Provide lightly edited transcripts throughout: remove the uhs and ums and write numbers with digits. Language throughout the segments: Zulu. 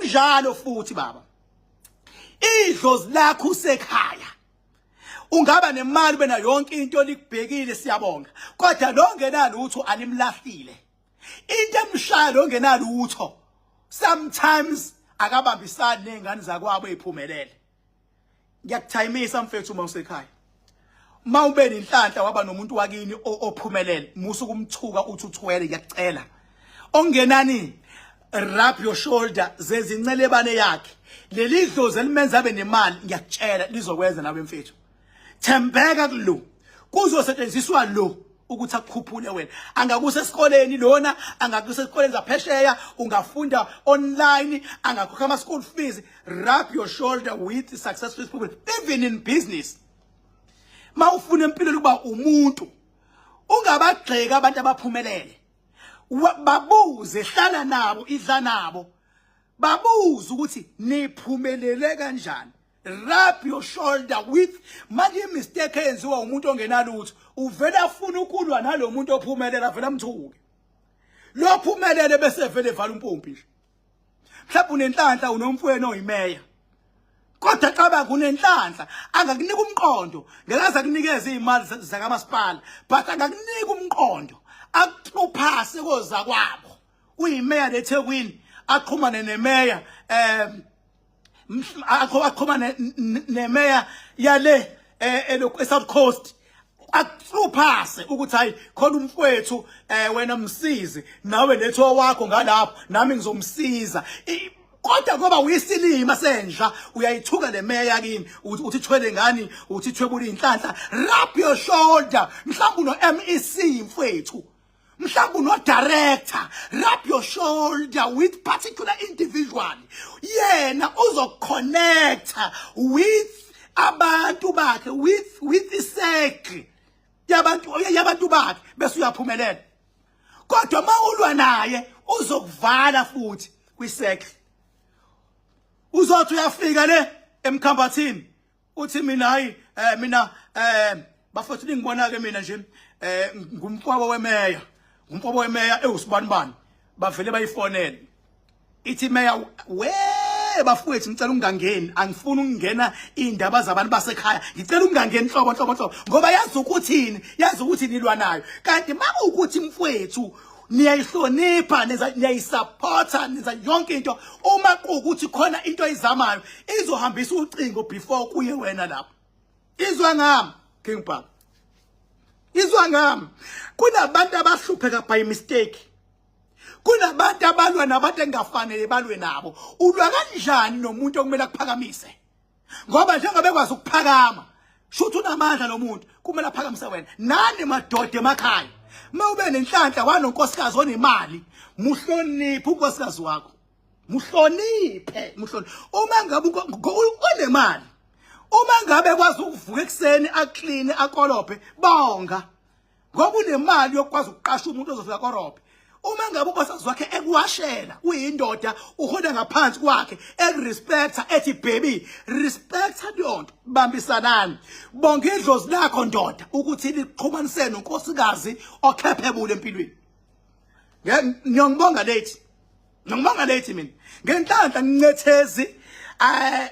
Ngokunjalo futhi baba, idlozi lakho usekhaya ungaba nemali ube nayo yonke into likubhekile, siyabonga, kodwa lo ngenalutho alimlahlile. Into emshaya lo ngenalutho sometimes akabambisani nezingane zakwabo eziphumelele. Ngiyakuthayimisa mfethu, uma usekhaya, uma ube nenhlanhla waba nomuntu wakini ophumelele, musa ukumthuka uthi uthwele. Ngiyakucela, ongenani rub your shoulder zezincelebane yakhe. Leli dlozi elimenza abe nemali, ngiyakutshela, lizokwenza nawe mfethu. Thembeka kulo, kuzosetshenziswa lo ukuthi akukhuphule wena. Angakusa esikoleni lona, angakusa esikoleni zaphesheya, ungafunda online, angakhokha ama school fees. Rub your shoulder with successful people, even in business. Mawufuna empilweni kuba umuntu, ungabagxeka abantu abaphumelele. Babuze, hlala nabo, idla nabo, babuze ukuthi niphumelele kanjani. Rub your shoulder with. Manje imistake eyenziwa umuntu ongenalutho, uvela afuna ukulwa nalo muntu ophumelela, vela amthuke lo phumelele, bese vele evala umpompi nje. Mhlawumbe unenhlanhla, unomfwenu oyimeya, kodwa cabanga, unenhlanhla, angakunika umqondo, ngeke akunikeze izimali zakamasipala, but angakunika umqondo, akuphase koza kwabo uyimeya leThekwini, axhumane nemeya, axhumane nemeya yale eSouth Coast, akuphase ukuthi hayi, khona umfowethu, wena msizi nawe, letho wakho ngalapho, nami ngizomsiza. Kodwa ngoba uyisilima senja, uyayithuka le meya kini, uthi thwele ngani, uthi thwebula inhlanhla. Rub your shoulder. Mhlawumbe uno MEC mfethu, mhlawumbe uno director. Rub your shoulder with particular individual, yena uzoconnecta with abantu bakhe, with i-circle yabantu bakhe, bese uyaphumelela. Kodwa mawulwa naye, uzokuvala futhi kwi-circle. Uzothi uyafika le emkhambathini, uthi mina hayi, mina bafethu, ningibona ke mina nje, ngumfowabo wemeya, ngumfowabo wemeya ewusibanibani. Bavele bayifonele, ithi meya, we bafowethu, ngicela ungangeni, angifuni ukungena indaba zabantu basekhaya, ngicela ungangeni nhlobo nhlobo nhlobo, ngoba yazi ukuthini, yazi ukuthi nilwa nayo. Kanti makuwukuthi mfowethu niyayihlonipha, niyayisupporta, nenza yonke into, uma kuwukuthi khona into oyizamayo, izohambisa ucingo before kuye wena lapho. Izwa ngami, King Baba, izwa ngami, kunabantu abahlupheka by mistake, kunabantu abalwa nabantu engafanele balwe nabo. Ulwa kanjani nomuntu okumele akuphakamise? Ngoba njengoba ekwazi ukuphakama, shuthi unamandla lo muntu, kumele aphakamise wena. Nani madoda emakhaya, uma ube nenhlanhla wanonkosikazi onemali, muhloniphe unkosikazi wakho, muhloniphe, muhloniphe. Uma ngabe onemali, uma ngabe ekwazi ukuvuka ekuseni, akline, akolophe, bonga, ngoba unemali yokukwazi ukuqasha umuntu ozofika korobhe. Uma ngabe unkosikazi wakhe ekuwashela, uyindoda, uhola ngaphansi kwakhe, ekurespecta, ethi baby, respecta leyo nto, bambisanani. Bonke idlozi lakho ndoda ukuthi lixhumanise nonkosikazi okhephebule empilweni. Ngiyongibonga late, ngiyongibonga late. Mina ngenhlanhla ngincethezi,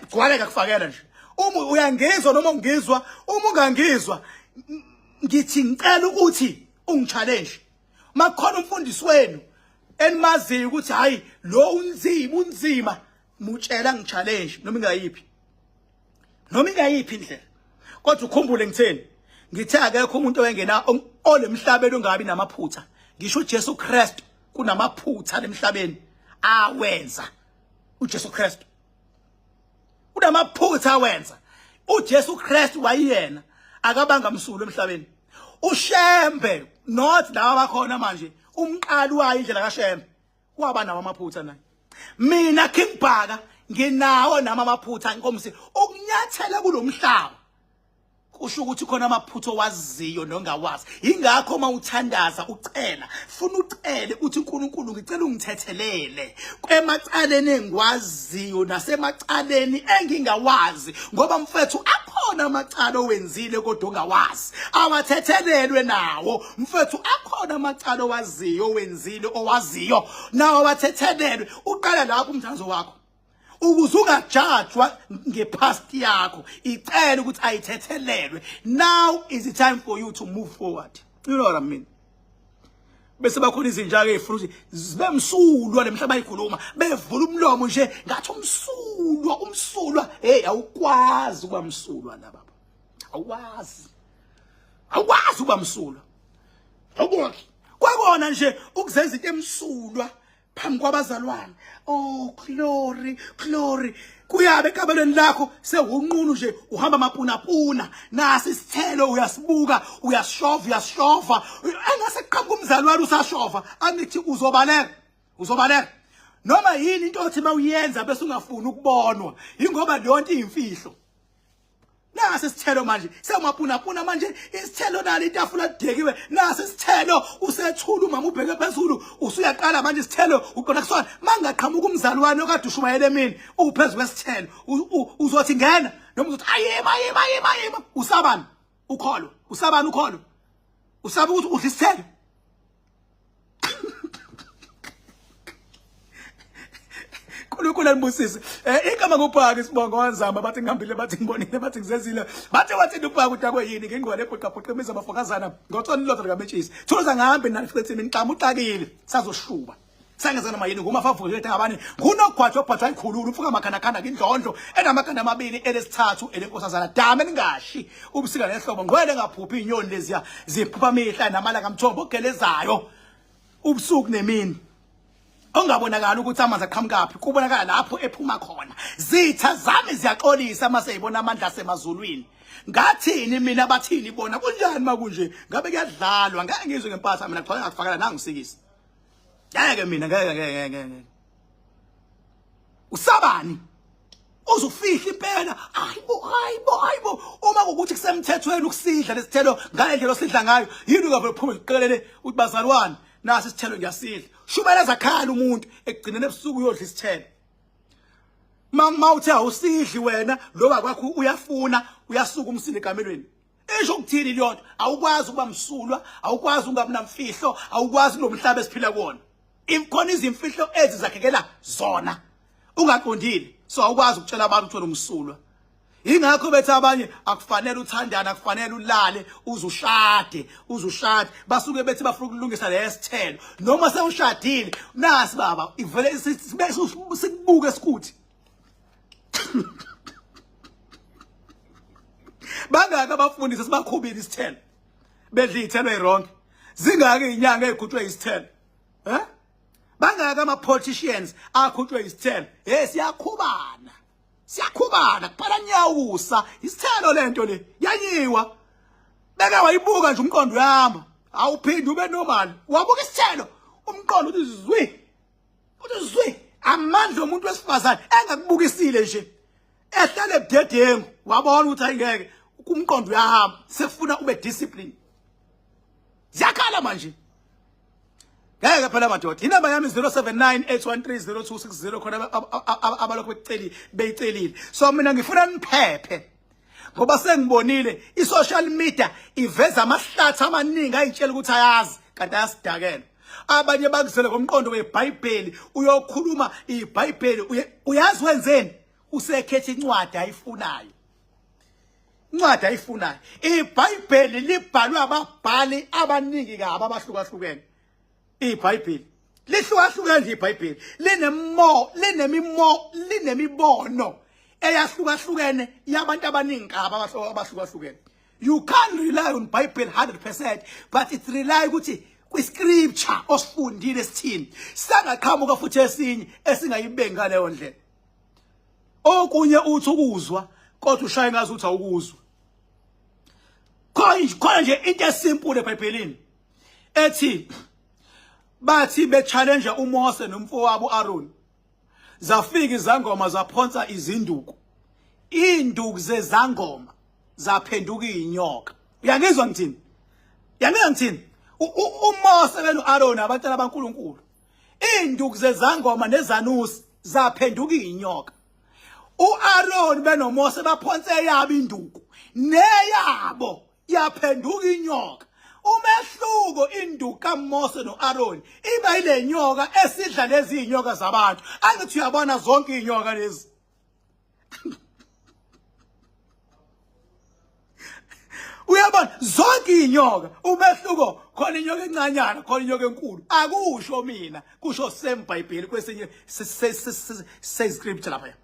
gcwale kufakela nje. Uma uyangizwa noma ungizwa, uma ungangizwa, ngithi ngicela ukuthi ungichallenge. Makukhona umfundisi wenu enimaziyo ukuthi hayi, lo unzima, unzima, mutshela ngichallenge noma ingayiphi indlela. Kodwa ukhumbule ngitheni? Ngithe akekho umuntu oyengena olemhlabeni ungabi namaphutha. Ngisho uJesu Kristu kunamaphutha lemhlabeni awenza. uJesu Kristu unamaphutha awenza. uJesu Kristu wayiyena akabanga msulu emhlabeni. uShembe, not laba bakhona manje, umqali wayo indlela kaShembe, waba nawo amaphutha naye. Mina King Bhaka nginawo nami amaphutha. Inkosi ukunyathela kulomhlaba kusho ukuthi khona amaphutha owaziyo nongawazi. Ingakho uma uthandaza ucela, funa ucele uthi, "uNkulunkulu, ngicela ungithethelele emacaleni engikwaziyo nasemacaleni engingawazi," ngoba mfethu akhona amacala owenzile kodwa ongawazi, awathethelelwe nawo. Mfethu, akhona amacala owaziyo owenzile, owaziyo, nawo awathethelelwe. Uqala lapho umthandazo wakho. Ukuze ungajajwa ngepast yakho, icela ukuthi ayithethelelwe. Now is the time for you to move forward. You know what I mean? Bese bakhona izinja ke ezifuna ukuthi zibe msulwa lemhlaba ayikhuluma bevula umlomo nje ngathi umsulwa umsulwa. Hey, awukwazi ukuba msulwa la baba, awukwazi, awukwazi ukuba msulwa, awukwazi kwakona nje ukuzenza into emsulwa phambi kwabazalwane. Oh glory, glory. Kuyabe ekabelweni lakho sewunqunu nje, uhamba mapunapuna, nasi isithelo uyasibuka, uyasishova, uyasishova. Engase kuqhamuka umzalwane usashova, angithi uzobaleka, uzobaleka. Noma yini into othi mawuyenza bese ungafuni ukubonwa, ingoba leyo nto iyimfihlo. Nasi isithelo manje sewumapunapuna manje, isithelo nalo itafula lidekiwe, nasi isithelo usethula umama ubheke phezulu, usuyaqala manje isithelo uqonda kusona. Mangaqhamuka umzalwane okade ushumayela emini uphezu kwesithelo, uzothi ngena noma uzothi ayima ayima ayima ayima. Usabani ukholo? Usabani ukholo? Usaba ukuthi udla isithelo? uNkulunkulu anibusise. Igama ngubhaka isibongo wanzama, bathi ngihambile, bathi ngibonile, bathi ngizezile, bathi wathi ubhaka udakwe yini ngingqwele ebhuqa bhuqa imizi abafokazana ngotsoni lodwa likametshisi. Thuza ngihambe nani futhi mina nixama uxakile sazoshuba. Sangeza noma yini ngumafavuko letha ngabani ngunogwajo obhajwa ikhululu umfuka makhanakhana kindlondlo enamakhanda amabili elesithathu elenkosazana dame ningashi ubusika nehlobo ngqwele ngaphuphi inyoni leziya ziphupha mihla namalanga mthombo ogelezayo ubusuku nemini ongabonakala ukuthi amanzi aqhamukaphi, kubonakala lapho ephuma khona. Zitha zami ziyaxolisa mase yibona amandla asemazulwini. Ngathini mina, bathini bona? Kunjani makunje? Ngabe kuyadlalwa? Ngeke ngizwe ngempatha mina, cha, ngakufakela nangisikisa. Ngeke mina, ngeke ngeke ngeke. Usabani? Uzufihla impela. Hayibo, hayibo, hayibo. Uma kukuthi kusemthethweni ukusidla lesithelo ngale ndlela osidla ngayo, yini ungavele uphume uqelele uthi bazalwane, nasi isithelo ngiyasidla. Shumela zakhala umuntu ekugcineni ebusuku uyodla isithelo. Ma uthe awusidli wena, lo wakwakho uyafuna, uyasuka umsinde ekamelweni. Isho ukuthini leyonto? Awukwazi ukuba msulwa, awukwazi ungabi namfihlo, awukwazi kulomhlaba esiphila kuwona. Ikhona izimfihlo ezizakhekela zona ungaqondile, so awukwazi ukutshela abantu ukuthi wena umsulwa. Ingakho bethi abanye akufanele uthandane, akufanele ulale uzushade, uzushade. Basuke bethi bafuna ukulungisa lesithelo. Noma sewushadile, nasi baba ivele sikubuke sikuthi. Bangaka abafundisi sibakhubile isithelo, bedla iy'thelo ey'ronke. Zingaka iy'nyanga ey'khutshwe isithelo, eh? Bangaka ama-politicians akhutshwe isithelo. Hey, siyakhubana, siyakhubana kuphela nyawusa isithelo lento le yanyiwa. Beke wayibuka nje umqondo uyahamba, awuphinde ube normal. Wabuka isithelo umqondo uthi zwi, uthi zwi. Amandla omuntu wesifazane engakubukisile nje ehlale budedengu, wabona ukuthi ayingeke, umqondo uyahamba, sekufuna ube discipline. Ziyakhala manje, ngeke phela madoda. Inamba yami 0798130260, khona abalokhu bekucelile beyicelile. So mina ngifuna niphephe ngoba sengibonile i-social media iveza amahlathi amaningi ayitshela ukuthi ayazi kanti ayasidakela. Abanye bakuzele ngomqondo weBhayibheli, uyokhuluma iBhayibheli uyazi wenzeni, usekhetha incwadi ayifunayo, incwadi ayifunayo. IBhayibheli libhalwe ababhali abaningi kabi abahlukahlukene. IBhayibheli lihlukahlukene nje, iBhayibheli linemo linemimo linemibono eyahlukahlukene yabantu abaningi kabi abahlukahlukene. You can't rely on Bible 100%, but it rely ukuthi kwi-scripture osifundile sithini. Sangaqhamuka futhi esinye esingayibeki ngaleyo ndlela. Okunye uthi ukuzwa kodwa ushaye ngazi ukuthi awukuzwa. Khona nje into esimple eBhayibhelini ethi bathi be-challenge uMose nomfowabo uAaron, zafika izangoma zaphonsa izinduku, induku zezangoma zaphenduka inyoka. Uyangizwa ngithini? Uyangizwa ngithini? UMose beno-Aaron abantwana baNkulunkulu, induku zezangoma nezanusi zaphenduka inyoka. uAaron benoMose baphonse yabo induku, neyabo yaphenduka inyoka. Umehluko, induku kaMose noAaron iba ile nyoka esidla lezi inyoka zabantu. Angithi uyabona zonke inyoka lezi. Uyabona zonke inyoka umehluko khona inyoka encanyana khona inyoka enkulu akusho mina kusho same bible kwesinye se scripture lapha.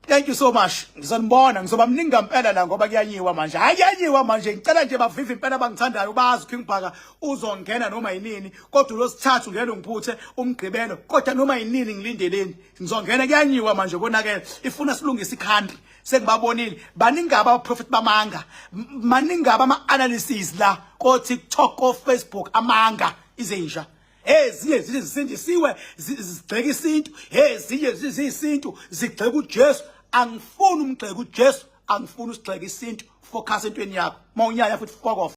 Thank you so much. Ngizonibona ngizoba mningi ngempela la ngoba kuyanyiwa manje. Hayi kuyanyiwa manje. Ngicela nje bavive impela abangithandayo bazi King Bhaka uzongena noma yinini kodwa ulosithathu ngeke ngiphuthe umgqibelo kodwa noma yinini ngilindeleni. Ngizongena kuyanyiwa manje konakele. Ifuna silungise i-country. Sengibabonile baningi aba prophet bamanga. Maningi aba ama analysis la ko TikTok ko Facebook amanga izinja. Ezinye zisindisiwe zigxeka isintu, ezinye ziyisintu zigxeka uJesu. Angifuni umgxeka uJesu, angifuni usigxeka isintu. Focus entweni yakho. Mawunyanya futhi fuck off.